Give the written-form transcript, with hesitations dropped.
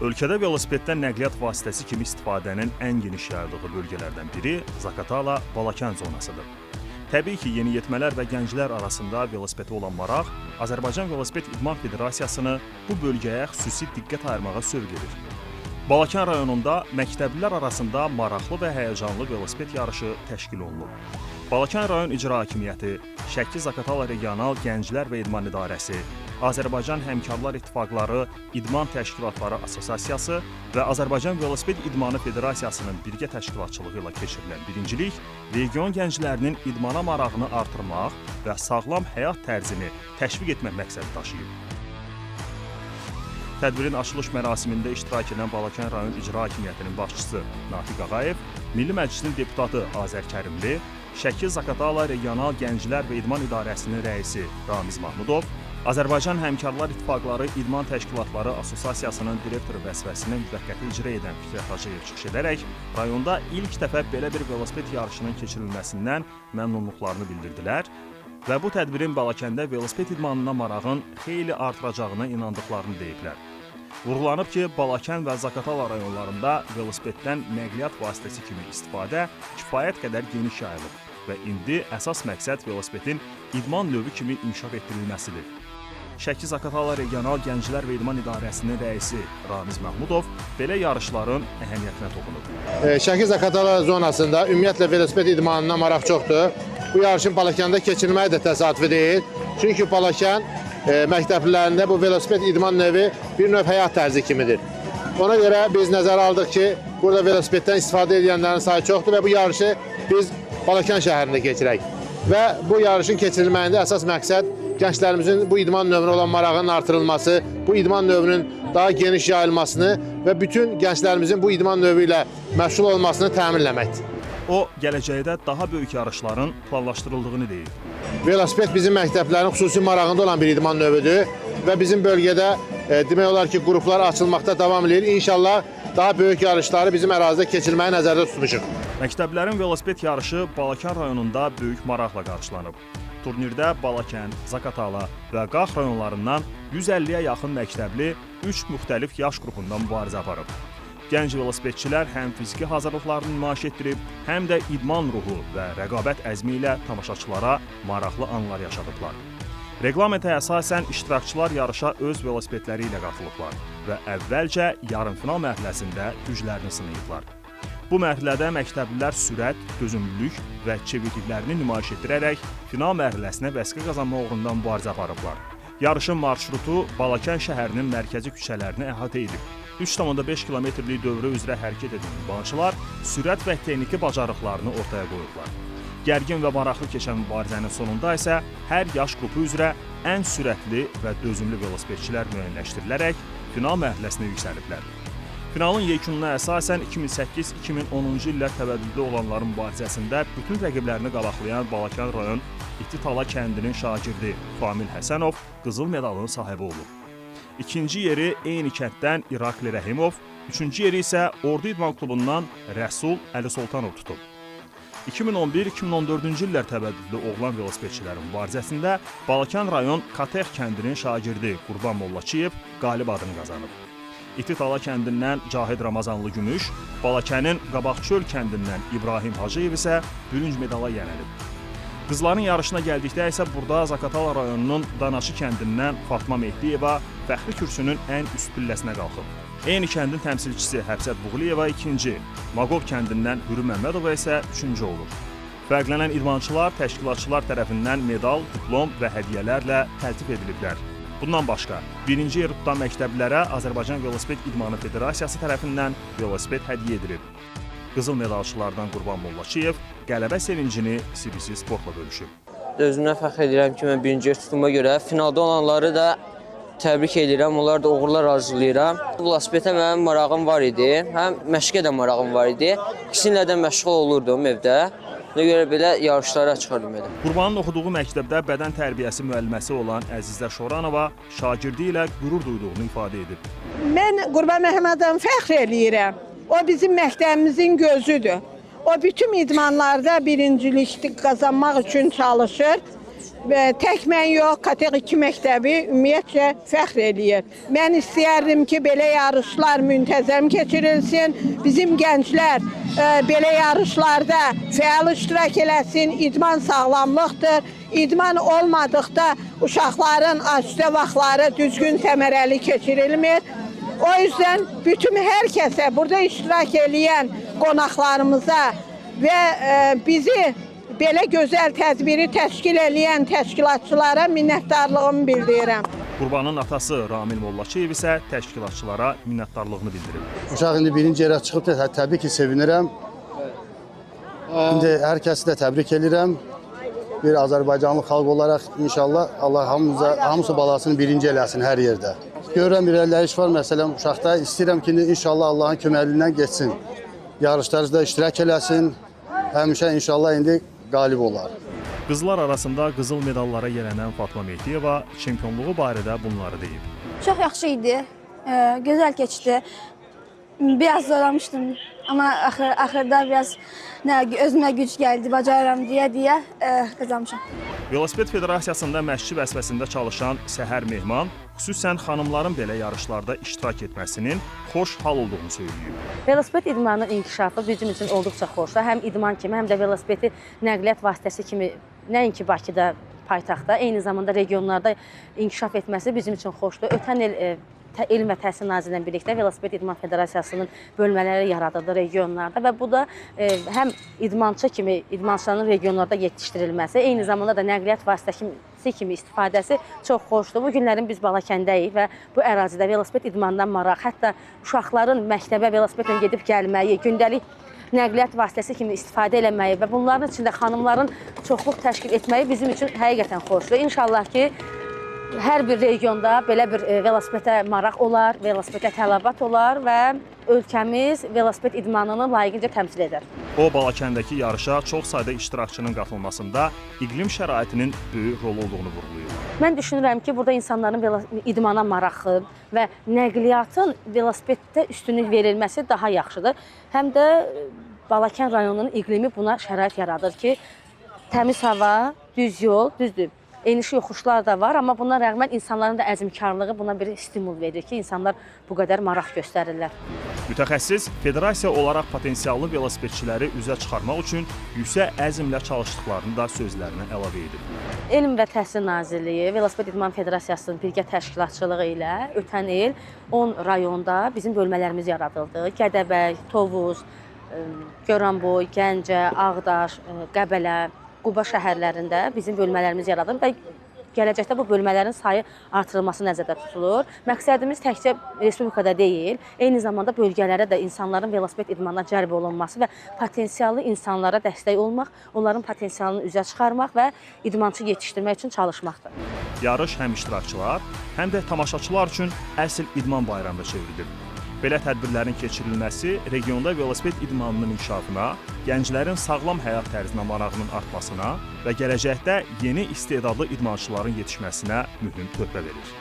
Ölkədə velosipeddən nəqliyyat vasitəsi kimi istifadənin ən geniş yayıldığı bölgələrdən biri Zaqatala Balakən zonasıdır. Təbii ki, yeniyetmələr və gənclər arasında velosipedə olan maraq Azərbaycan Velosiped İdman Federasiyasını bu bölgəyə xüsusi diqqət ayırmağa sövq edir. Balakən rayonunda məktəblilər arasında maraqlı və həyəcanlı velosiped yarışı təşkil olunub. Balakən rayon İcra Hakimiyyəti, Şəki Zaqatala Regional Gənclər və İdman İdarəsi, Azərbaycan Həmkarlar İttifaqları İdman Təşkilatları Assosiasiyası və Azərbaycan Velosiped İdmanı Federasiyasının birgə təşkilatçılığı ilə keçirilən birincilik region gənclərinin idmana marağını artırmaq və sağlam həyat tərzini təşviq etmək məqsədi daşıyıb. Tədbirin açılış mərasimində iştirak edən Balakən rayon İcra Hakimiyyətinin başçısı Natiq Ağayev, Milli Məclisin deputatı Azər Kərimli, Şəki Zaqatala Regional Gənclər və İdman İdarəsinin rəisi Ramiz Mahmudov, Azərbaycan Həmkarlar İttifaqları İdman Təşkilatları Assosiasiyasının direktoru vəzifəsini müvəqqəti icra edən Fikrət Hacıyev çıxış edərək rayonda ilk dəfə belə bir velosiped yarışının keçirilməsindən məmnunluqlarını bildirdilər və bu tədbirin Balakəndə velosiped idmanına marağın xeyli artıracağına inandıqlarını deyiblər. Vurğulanıb ki, Balakən və Zaqatala rayonlarında velosipeddən nəqliyyat vasitəsi kimi istifadə kifayət qədər geniş yayılıb və indi əsas məqsəd velosipedin idman növü kimi inkişaf etdirilməsidir. Şəki Zaqatala Regional Gənclər və İdman İdarəsinin rəisi Ramiz Mahmudov belə yarışların əhəmiyyətinə toxunub. Şəki Zaqatala zonasında ümumiyyətlə velosiped idmanına maraq çoxdur. Bu yarışın Balakəndə keçirilməyi də təsadüfi deyil. Çünki Balakən məktəblilərində bu velosiped idman növü bir növ həyat tərzi kimidir. Ona görə biz nəzərə aldıq ki, burada velosipeddən istifadə edənlərin sayı çoxdur və bu yarışı biz Balakən şəhərində keçirək. Və bu yarışın keçirilməyində əsas məqsəd gənclərimizin bu idman növünə olan marağının artırılması, bu idman növünün daha geniş yayılmasını və bütün gənclərimizin bu idman növü ilə məşğul olmasını təminləməkdir. O, gələcəkdə daha böyük yarışların planlaşdırıldığını deyib. Velosiped bizim məktəblərin xüsusi marağında olan bir idman növüdür və bizim bölgədə demək olar ki, qruplar açılmaqda davam edir. İnşallah daha böyük yarışları bizim ərazidə keçirməyi nəzərdə tutmuşuq. Məktəblərin velosiped yarışı Balakən rayonunda böyük maraqla qarşılanıb. Turnirdə Balakən, Zaqatala və Qax rayonlarından 150-yə yaxın məktəbli 3 müxtəlif yaş qrupunda mübarizə aparıb. Gənc velosipedçilər həm fiziki hazırlıqlarını nümayiş etdirib, həm də idman ruhu və rəqabət əzmi ilə tamaşaçılara maraqlı anlar yaşadıblar. Reqlamentə əsasən iştirakçılar yarışa öz velosipedləri ilə qatılıblar və əvvəlcə yarımfinal mərhələsində güclərini sınayıblar. Bu mərhələdə məktəblilər sürət, dözümlülük və çevikliklərini nümayiş etdirərək final mərhələsinə vəsiqə qazanmaq uğrunda mübarizə aparıblar. Yarışın marşrutu Balakən şəhərinin mərkəzi küçələrini əhatə edib. 3,5 kilometrlik dövrə üzrə hərəkət edən idmançılar sürət və texniki bacarıqlarını ortaya qoyublar. Gərgin və maraqlı keçən mübarizənin sonunda isə hər yaş qrupu üzrə ən sürətli və dözümlü velosipedçilər müəyyənləşdirilərək final mərhələsinə yüksəliblər. Finalın yekununa əsasən 2008-2010-cu illər təvəllüdlü olanların mübarizəsində bütün rəqiblərini qabaqlayan Balakən rayon İtitala kəndinin şagirdi Famil Həsənov qızıl medalın sahibi olub. İkinci yeri eyni kənddən İrakli Rəhimov, üçüncü yeri isə Ordu İdman Klubundan Rəsul Əlisoltanov tutub. 2011-2014-cü illər təvəllüdlü oğlan velosipedçilərin mübarizəsində Balakən rayon Katex kəndinin şagirdi Qurban Mollaçıyev qalib adını qazanıb. İtitala kəndindən Cahid Ramazanlı gümüş, Balakənin Qabaqçöl kəndindən İbrahim Hacıyev isə bürünc medala yənəlib. Qızların yarışına gəldikdə isə burada Zaqatala rayonunun Danaşı kəndindən Fatma Mehdiyeva fəxri kürsünün ən üst pilləsinə qalxıb. Eyni kəndin təmsilçisi Həfsət Buğliyeva ikinci, Maqov kəndindən Hürü Məmmədova isə üçüncü olur. Fərqlənən idmançılar təşkilatçılar tərəfindən medal, diplom və hədiyyələrlə təltif ediliblər. Bundan başqa, birinci yeri tutan məktəblilərə Azərbaycan Velosiped İdmanı Federasiyası tərəfindən velosiped hədiyyə edilib. Qızıl medalçılardan Qurban Mollaçıyev qələbə sevincini CBC Sportla bölüşüb. Özümdən fəxr edirəm ki, mən birinci yer tutduğuma görə. Finalda olanları da təbrik edirəm, onlara da uğurlar arzulayıram. Velosipedə mənim marağım var idi, həm məşqə də marağım var idi. İkisiylə də məşğul olurdum evdə. Ona görə belə yarışlara çıxırdım elə. Qurbanın oxuduğu məktəbdə bədən tərbiyəsi müəlliməsi olan Əzizə Şoranova şagirdi ilə qürur duyduğunu ifadə edib. Mən Qurban Məhəmməddən fəxr eləyirəm. O bizim məktəbimizin gözüdür. O bütün idmanlarda birincilik qazanmaq üçün çalışır. Və tək mən yox, KTQ 2 məktəbi ümumiyyətcə fəxr eləyir. Mən istəyərdim ki, belə yarışlar müntəzəm keçirilsin. Bizim gənclər belə yarışlarda fəal iştirak eləsin. İdman sağlamlıqdır. İdman olmadıqda uşaqların asudə vaxtları düzgün, səmərəli keçirilmir. O yüzden bütün hər kəsə, burada iştirak eləyən qonaqlarımıza və bizi belə gözəl tədbiri təşkil eləyən təşkilatçılara minnətdarlığımı bildirirəm. Qurbanın atası Ramil Mollaçıyev isə təşkilatçılara minnətdarlığını bildirib. Uşaq indi birinci yerə çıxıb da təbii ki, sevinirəm. İndi hər kəsi də təbrik edirəm. Bir Azərbaycanlı xalq olaraq inşallah Allah hamımıza, hamısı balasını birinci eləsin hər yerdə. Görürəm irəliləyiş var məsələn uşaqda. İstəyirəm ki, indi inşallah Allahın köməkliyindən getsin. Yarışlarda iştirak eləsin. Həmişə inşallah indi qalib olar. Qızlar arasında qızıl medallara yələnən Fatma Mehdiyeva çempionluğu barədə bunları deyib. Çox yaxşı idi. Gözəl keçdi. Biraz zorlamışdım amma axırda biraz özümə güc gəldi, bacarıram deyə qazanmışam. Velosiped Federasiyasında məşqçi vəzifəsində çalışan Səhər Mehman xüsusən xanımların belə yarışlarda iştirak etməsinin xoş hal olduğunu söyləyib. Velosiped idmanının inkişafı bizim üçün olduqca xoşdur. Həm idman kimi, həm də velosipedi nəqliyyat vasitəsi kimi nəinki Bakıda, paytaxtda, eyni zamanda regionlarda inkişaf etməsi bizim üçün xoşdur. Ötən il Elm və Təhsil Nazirliyi ilə birlikdə Velosiped İdman Federasiyasının bölmələri yaradıldı regionlarda və bu da həm idmançı kimi idmançıların regionlarda yetişdirilməsi, eyni zamanda da nəqliyyat vasitəsi kimi istifadəsi çox xoşdur. Bu günlərin biz Balakəndəyik və bu ərazidə velosiped idmanından maraq, hətta uşaqların məktəbə velosipedlə gedib gəlməyi, gündəlik nəqliyyat vasitəsi kimi istifadə eləməyi və bunların içində xanımların çoxluq təşkil etməyi bizim üçün həqiqətən xoşdur. İnşallah ki, hər bir regionda belə bir velosipedə maraq olar, velosipedə tələbat olar və ölkəmiz velosiped idmanını layiqincə təmsil edər. O, Balakəndəki yarışa çox sayda iştirakçının qatılmasında iqlim şəraitinin böyük rol olduğunu vurğulayır. Mən düşünürəm ki, burada insanların idmana marağı və nəqliyyatın velosipeddə üstünlük verilməsi daha yaxşıdır. Həm də Balakən rayonunun iqlimi buna şərait yaradır ki, təmiz hava, düz yol, düzdür. Enişi yoxuşlar da var, amma buna rəğmən insanların da əzmkarlığı buna bir stimul verir ki, insanlar bu qədər maraq göstərirlər. Mütəxəssis federasiya olaraq potensiallı velosipedçiləri üzə çıxarmaq üçün yüksək əzmlə çalışdıqlarını da sözlərinə əlavə edib. Elm və Təhsil Nazirliyi, Velosiped İdman Federasiyasının birgə təşkilatçılığı ilə ötən il 10 rayonda bizim bölmələrimiz yaradıldı. Gədəbəy, Tovuz, Goranboy, Gəncə, Ağdaş, Qəbələ, Quba şəhərlərində bizim bölmələrimiz yaradılır və gələcəkdə bu bölmələrin sayı artırılması nəzərdə tutulur. Məqsədimiz təkcə respublikada deyil, eyni zamanda bölgələrə də insanların velosiped idmanına cəlb olunması və potensiallı insanlara dəstək olmaq, onların potensialını üzə çıxarmaq və idmançı yetişdirmək üçün çalışmaqdır. Yarış həm iştirakçılar, həm də tamaşaçılar üçün əsl idman bayramına çevrilib. Belə tədbirlərin keçirilməsi regionda velosiped idmanının inkişafına, gənclərin sağlam həyat tərzinə marağının artmasına və gələcəkdə yeni istedadlı idmançıların yetişməsinə mühüm töhfə verir.